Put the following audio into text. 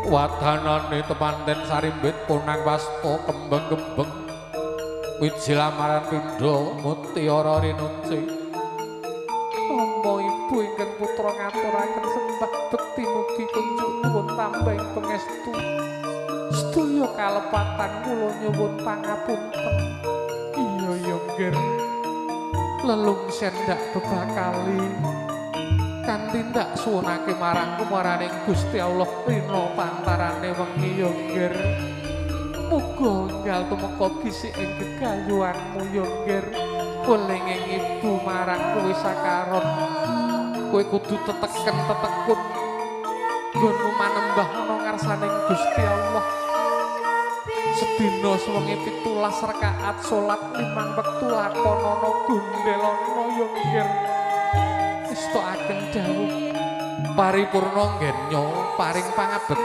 Wadanane temanten sarimbit punang wasta kembang-kembang wiji lamaran pindha mutiara rinunci. Rama ibu ingkang putra ngaturaken sembah bekti mugi kunjuk nuwun tambahing pangestu. Sedaya kalepatan kula nyuwun pangapunten. Iya ya nggir. Lelungsen ndak bebakali. Kanthi ndak suwunake marang kumaraning Gusti Allah rina pantarane wengi ya nggir. Muga enggal tumeka gisik ing gegayuhanmu ya nggir. Welinging ibu marang kowe sakaron. Kowe kudu teteken tetekun nggonmu manembah ana ngarsaning Gusti Allah. Sedina suwengi 17 rakaat salat 5 wektu lakonana gondelana ya nggir. Estokaken dawuh paripurna nggenya paring pangabekti.